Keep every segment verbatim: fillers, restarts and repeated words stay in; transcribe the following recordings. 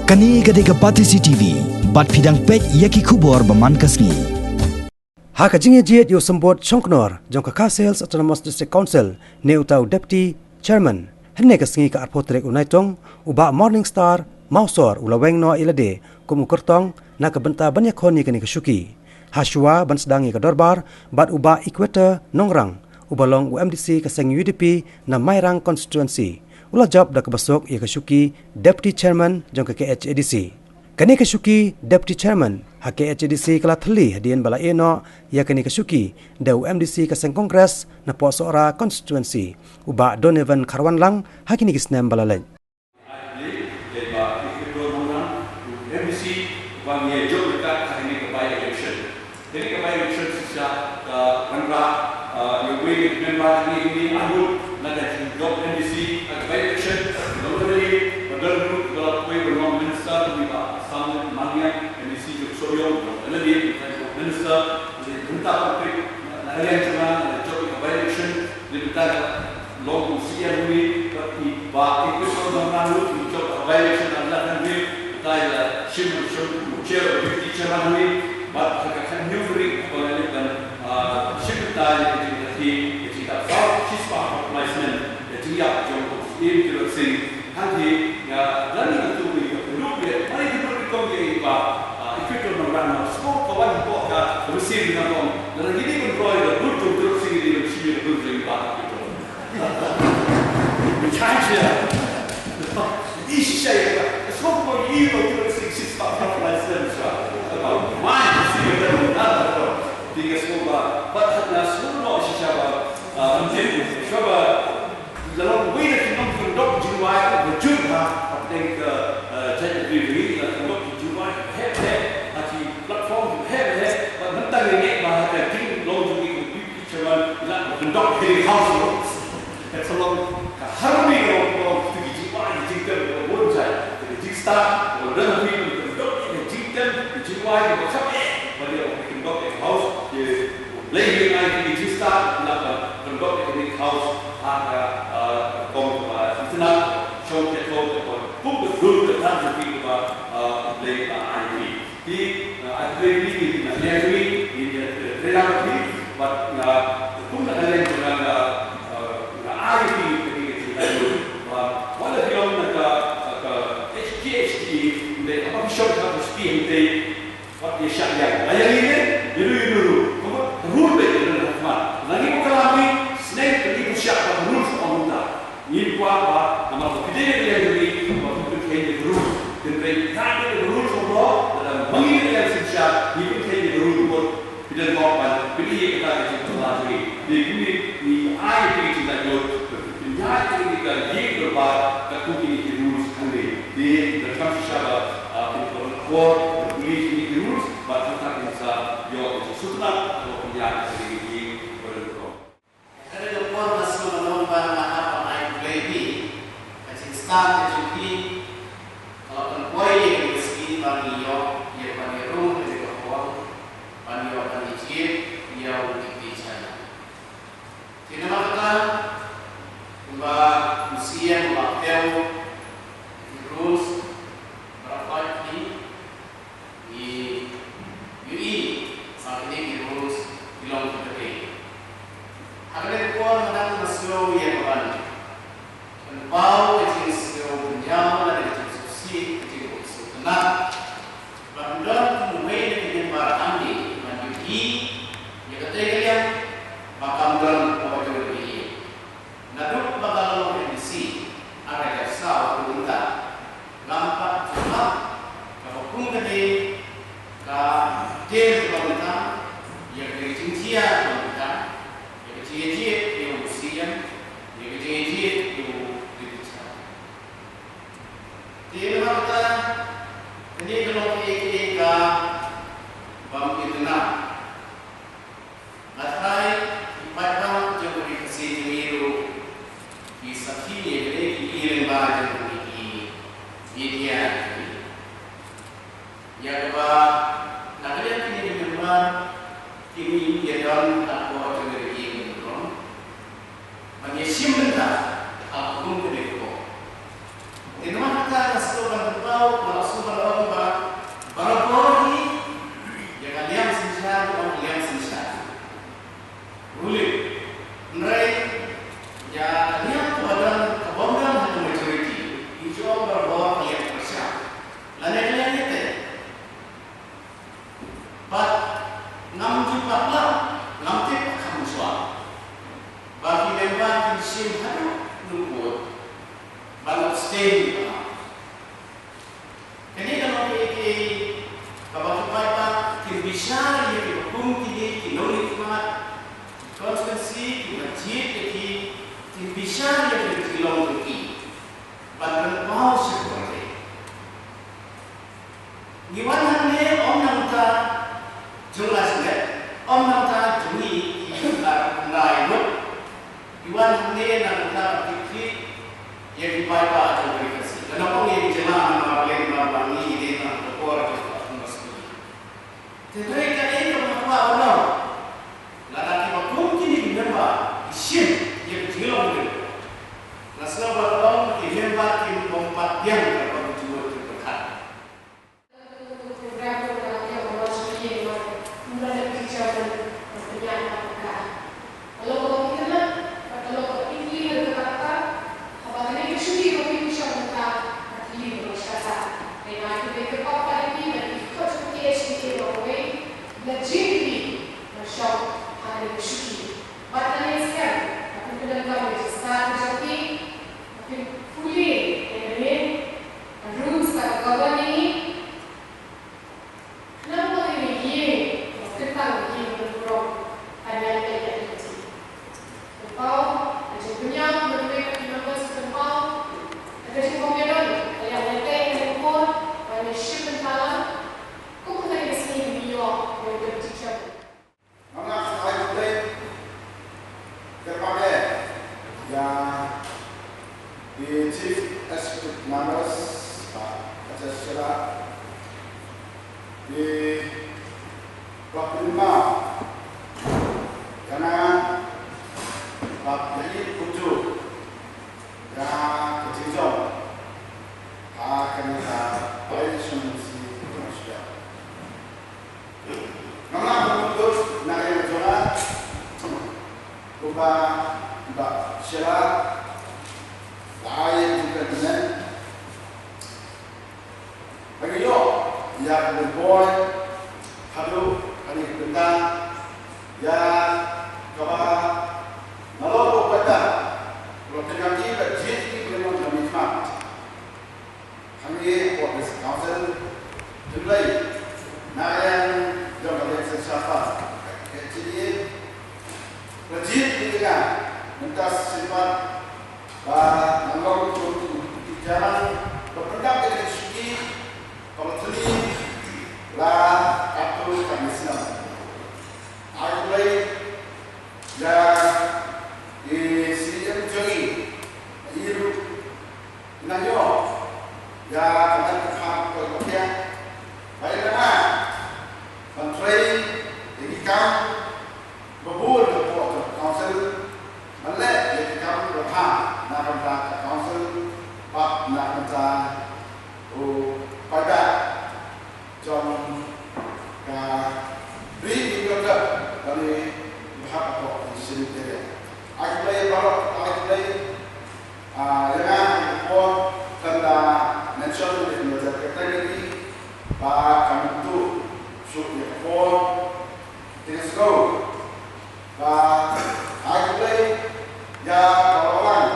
Kane ka dei ka Batesi T V, bad phi dang peit ïa ki khubor ba man ka sngi. Ha ka jingïajied ïa u symbud shongknor jong ka Khasi Hills Autonomous District Council ne uta u Deputy Chairman, hynne ka sngi ka arphew tarik u Naitung, u Bah Morning Star Mawsor u la weng noh ïa lade kum u kyrtong na ka bynta ban ïakhun ïa kane ka shuki. Hashwa ban sdang ïa ka dorbar, bad u Bah Equator Nongrang, uba long u M D C ka seng U D P na Mairang Constituency, u la jop da kaba suk ïa ka shuki Deputy Chairman jong ka K H A D C. Kane ka shuki Deputy Chairman ha K H A D C ka la thylli hadien ba la ïeh noh ïa kane ka shuki da u M D C ka seng Congress na Pohsohra Constituency, u Bah Donovan Kharwanlang, ha kine ki snem ba la leit. Ai, lei ba i Kyrdo Nongrang, u M D C, ba ngi ïa jop ryngkat ha kane ka by-election. Kane ka by-election shisha ka wanrah, ah, ïa uwei na ki member jong ngi, ngi arngut na ka jingjop M D C ha ka by-election. Ka long kane, ba don ruh ba la poi ban long minister, uwei Bah Samlin Mangngiang, M D C jong Sohiong, ba la long kane, ba la long minister, na ka bynta ka pyrthei, na ka liang jong nga, na ka jop ïa ka by-election, na ka bynta ka long u C E M hangne, bad i Bah Equator Nongrang ruh, i jop ha by-election ar hajar khatwei, bad i la shim, shim u chair, u deputy chairman hangne, bad ha ka khathynñiew tarik ba ngi leit ban, ah, shim bynta ïa ka jingïakhih, ka jingïakhih shispah replacement, ka jingïap jong u Syiem Tirot Sing, hangta, ïa, lada ngi ïathuh ïa ka pynduh ïa, ma ngi pynduh ïa ka, ah, Equator Nongrang, sngewbha ka wan hapoh ka, ka mynsiem ngi ong, lada ngi dei ban roi ïa ka dur jong u Tirot Sing, ngi dei ban shim ïa ka dur jong i Bah Equator. Ïa, ïa. Ïa shisha ïa ka. Sngewbha ïa ka dur shisha, shisha, shisha. Ïa ka sngewbha. Bad hynrei sngewbha shisha ba, ah, ym tip shisha ba. La long wei na ki nongkyndok jingduwai ba jur ha, hapdeng ka, ah, jait Ri Bhoi, la kyndok ki jingduwai heh heh, ha ki platform heh heh, bad mynta ngi ngeit ba ha ka jinglong jong ngi kum ki chairman, la kyndok ha House ruh. Ka sa long ka harmoni ka long, ka long kito ki jingduwai, ki jingtem, ka bun jait, ka jingstad, ka long dang ha phi, ka kyndok, ka jingtem, ka jingduwai, ka kham eh, ba dei ka kyndok ha House, ka Blei hi ngai ki jingstad, la ka kyndok ïa kane ka House ha ka, ah, ka kong kaba itynnad, shong ka kong kaba kum ka dur ka tang jong phi kaba, ah, Blei ba ai phi. Te, ah, ai Blei phi, ngi na liang jong ngi, ngi na trei lang phi, bad, ah, kum na ka liang jong nga, ah, nga ai phi kane ka jinglaitluid ba wat la phi long na ka, ka H T H T, hynrei haba phi shong ha ka H T H T, wat ïa shah ïa. La ïa lei ne, ïa lei, ïa lei, ïa lei. Ka mut, ka rule beit ïa lei ha khmat. Lada ngi kwah ka lam ngi, sneng ka ngi buh shah ka rule sa ong mynta. Ngim kwah ba, namar ba phi dei na ka liang jong ngi, ba phi pynkheiñ ïa ka rule. Hynrei ka dei ka rule sa ong, lada ma ngi na ka liang synshar, ngi pynkheiñ ïa ka rule bad phi don hok ban pyni ïa kata ka jingpynbna jong ngi. Dei kumne ngi ai ïa ka jinglaitluid, pynïaid ïa ka ïing dorbar, katkum kine ki rules hangne. Te donkam shisha ba, ah, kin don akor, kin pule ïa kine ki rules, bad hangta kin sa ïoh ka jingsngewtynnat, haba pynïaid ïa kine ki ïing ba don akor. Ka dei ka por ka sngewbha ba nga hap ban ai khublei ïa phi. Ka jingstad ka jong phi ka la pynpoi ïa ka sngi ba ngi ïoh ïa ban ïarung ha kane ka hall, ban ïoh ban ïajied ïa u Deputy Chairman. Te namar kata, kumba u Syiem u la pynpaw ïa ki rules, baroh khoit phi, ngi ïohi ba kine ki rules ki long kiba dei. Ha kane ka por nga dang sngew ïa ka ban pynpaw ka jingsngew pynïaw lane ka jingsngewsih, ka jingsngewtynnat. Ban don kum uwei na ki member hangne ban ïohi ïa katei ka liang ba kam don kaba jong ka ïing. Naduh ba ka la long M D C ha ka hajar saw haduh mynta, ngam pat ju lap kaba kum kane ka ter kaba mynta ïa ka jingjia kaba mynta, ïa ka jingïajied ïa u Syiem, ïa ka jingïajied ïa u Deputy Chairman. Te namar kata, kane ka long kaei kaei kaba ym itynnad. Nga tharai ki paidbah jong ka Ri Khasi jong ngi ruh ki sakhi ïa kane, ki i lyngba jong kine ki media jong ngi. Ïa kaba na ka liang kine ki member kim ïa don hapoh jong ka ri ïing ka jong. Ban ïashim bynta ha ka kum kane ka por. Te namar kata nga sngewbha ban pynpaw, nga la sngewbha Jied ïa ki, ki bishar ïa ki jinglong jong ki ban pynpaw sha ka pyrthei. Ngi wan hangne ym na ka bynta jong la shisha, ym na ka bynta jong ngi ki, ah, ngi wan hangne na ka bynta ban khih ïa ki paidbah jong ka Ri Khasi. Lada ong ïa ki jylla namar balei, namar ba ngi dei na ka por jong ka university. Te hynrei kaei kaba nga kwah ban ong, lada kiba kum kine ki member ki shim ïa ka jinglong jong ngi, nga sngew ba ki member kim pat biang kaba ki jingmut ki pyrkhat. Program ba nga la ïoh ban launch mynne, nga kum la Deputy Chairman ban pynïaid bad ka. Ka long kaba phi khynnah bad ka long kaba phi kylli ha kata kata. Haba kane ka shuki kaba phi shong mynta, ka thylli kaba shata. Te nga ai khublei kyrpad ïa phi bad ki khot jong ka K H D A baroh kawei, la jied ïa phi ban shong ha kane ka shuki. Bad lane skhem ba phin pyndonkam ïa ka jingstad ka jong phi, ba phin pule ïa kane ka rules kaba govern ïa ngi. Khnang ba ngin ïeng, ba kyntang ïa ki ban burom, kan ïaid leit ïa ki lynti. Pynpaw, ka jingpynïaid, ba ki members pynpaw, ka jingbym ïadon, ka ïaid leit ïa ki por, ba ngin shim bynta lang, kum ka sngi ngin ïoh, ngin ïoh teacher. Nga ai khublei kyrpad ïa i Chief Executive Members, Bah H S Shylla, i Bah Pynmaw, ïa nga, Bah Yahid Kuttu, ïa ka jingjop ha kane ka election C Shylla. Nga mut ba na ka liang jong nga, kumba i Bah Shylla la ai ïa ka jingkyrmen, ba ngi ïoh ïa ka jingpoi haduh kane ka bynta, ïa kaba nalor u paidbah u la pynjah ki ba jied ki ba ngi mon ka mihkhmat. Hangne hapoh District Council, hynrei na ka liang jong ka District Council, ka K H D A, la jied ïa nga mynta shisien pat ba ngan long u Deputy Chairman, ba pyndap ïa ka shuki kaba thylli la katto katne snem. Ai khublei ïa i C E M jong ngi, i ruh nang ïoh ïa ka ban ka phang ka koit ka khiah, ba ïa nga ban trei ïa ki kam ba bun hapoh ka council, ban leh ïa ki kam ba bha na ka bynta ka council bad na ka bynta u paidbah jong ka ri India, kane ba hap hapoh ka shin area. Ai khublei baroh, ai khublei, ah, ïa nga ha ka por khlem da mention ïa ka General Secretary ba kam tu shu ïa ka por. Te nga sngew ba ai khublei ïa baroh lang,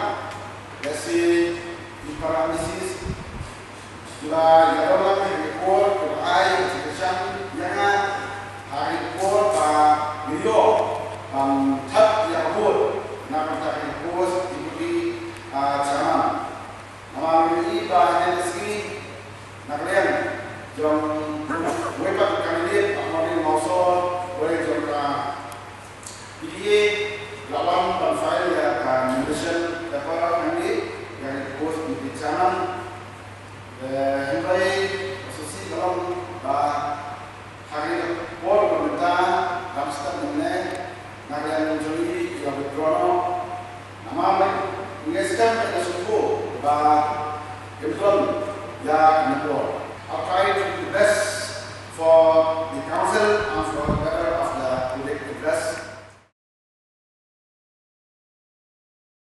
ïa shi i para M D Cs kiba ïadon lang ha ki por, kiba ai ka jingkyrshan ïa nga ha ki por ba ngi ïoh ban thep ïa ka vote na ka bynta ka post Deputy, ah, Chairman. Namar ngi ïohi ba hynne ka sngi na ka liang jong uwei pat u candidate, Bah Maureen Mawsor, uwei jong ka P D A, la wan ban file ïa ka nomination paper hangne ïa ka post Deputy Chairman. Te hynrei ka sngewsih ka long ba ha kane ka por ba mynta, dang step mynne, na ka liang jong ngi ki la withdraw noh. Namar ba ngi skhem ba ka sngewthuh ba kim don ïa kane ka por.